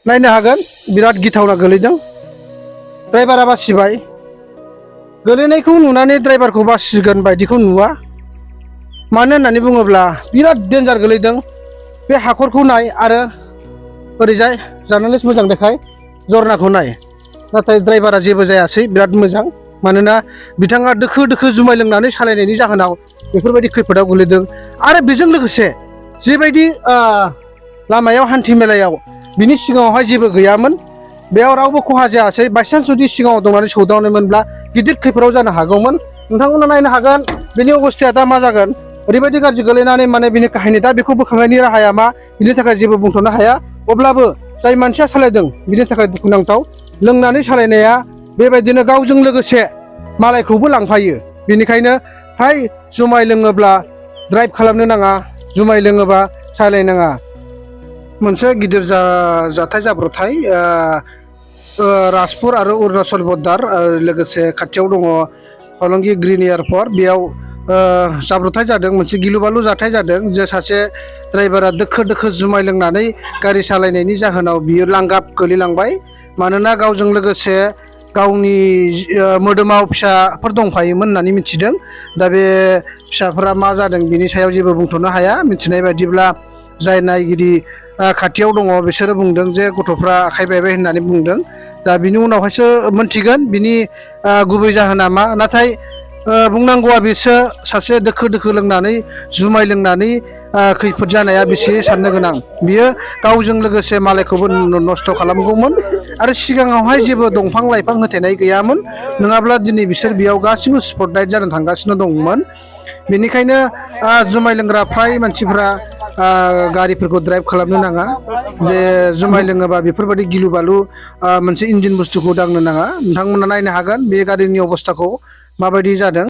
नायनो हागोन बिराद गिथावना गोलैदों ड्राइभारा बासिबाय गोलैनायखौ नुनानै ड्राइभारखौ बासिगोन बायदिखौ नुवा मानो होननानै बुङोब्ला बिराद डेन्जार गोलैदों बे हाखरखौ नाय आरो ओरैजाय जार्नालिस्ट मोजां देखाय जरनाखौ नाय नाथाय ड्राइभारा जेबो जायासै बिराद मोजां मानोना बिथाङा दोखो दोखो जुमाय लोंनानै सालायनायनि जाहोनाव बेफोरबायदि खैफोदाव गोलैदों आरो बेजों लोगोसे जेबायदि लामायाव हान्थि मेलायाव बिनि सिगाङावहाय जेबो गैयामोन बेयाव रावबो खहा जायासै बायचान्स जुदि सिगाङाव दंनानै सौदावनायमोनब्ला गिदिर खैफोदाव जानो हागौमोन नोंथांमोना नायनो हागोन बेनि अबस्थाया दा मा जागोन ओरैबायदि गाज्रि गोलैनानै माने बिनि काहिनि दा बेखौ बोखांनायनि राहाया मा बिनि थाखाय जेबो बुंथ'नो हाया अब्लाबो जाय मानसिया सालायदों बिनि थाखाय दुखुनांथाव लोंनानै सालायनाया बेबायदिनो गावजों लोगोसे मालायखौबो लांफायो बेनिखायनो फ्राय जुमाय लोङोब्ला ड्राइभ खालामनो नाङा जुमाय लोङोबा सालायनाङा मोनसे गिदिर जाथाय जाब्रबथाय राजपुर आरो अरुणाचल बर्डार लोगोसे खाथियाव दङ हलंगि ग्रीन एयारपर्ट बेयाव जाब्रबथाय जादों मोनसे गिलु बालु जाथाय जादों जे सासे ड्राइभारा दोखो दोखो जुमाय लोंनानै गारि सालायनायनि जाहोनाव बियो लांगाब गोलैलांबाय मानोना गावजों लोगोसे गावनि मोदोमाव फिसाफोर दंफायोमोन होननानै मिथिदों दा बे फिसाफोरा मा जादों बिनि सायाव जेबो बुंथ'नो हाया मिथिनाय बायदिब्ला जाय नायगिरि खाथियाव दङ बिसोरो बुंदों जे गथ'फ्रा आखाइ बायबाय होननानै बुंदों दा बिनि उनावहायसो मोनथिगोन बिनि गुबै जाहोना मा नाथाय बुंनांगौआ बिसो सासे दोखो दोखो लोंनानै जुमाय लोंनानै खैफोद जानाया बेसे साननो गोनां बियो गावजों लोगोसे मालायखौबो नस्थ' खालामगौमोन आरो सिगाङावहाय जेबो दंफां लाइफां होथेनाय गैयामोन नङाब्ला दिनै बिसोर बेयाव गासिबो स्पट लाइट जानो थांगासिनो दंमोन बेनिखायनो जुमाय लोंग्रा फ्राय मानसिफ्रा गारिफोरखौ ड्राइभ खालामनो नाङा जे जुमाय लोङोबा बेफोरबायदि गिलु बालु मोनसे इन्जिन बुस्थुखौ दांनो नाङा नोंथांमोना नायनो हागोन बे गारिनि अबस्थाखौ माबायदि जादों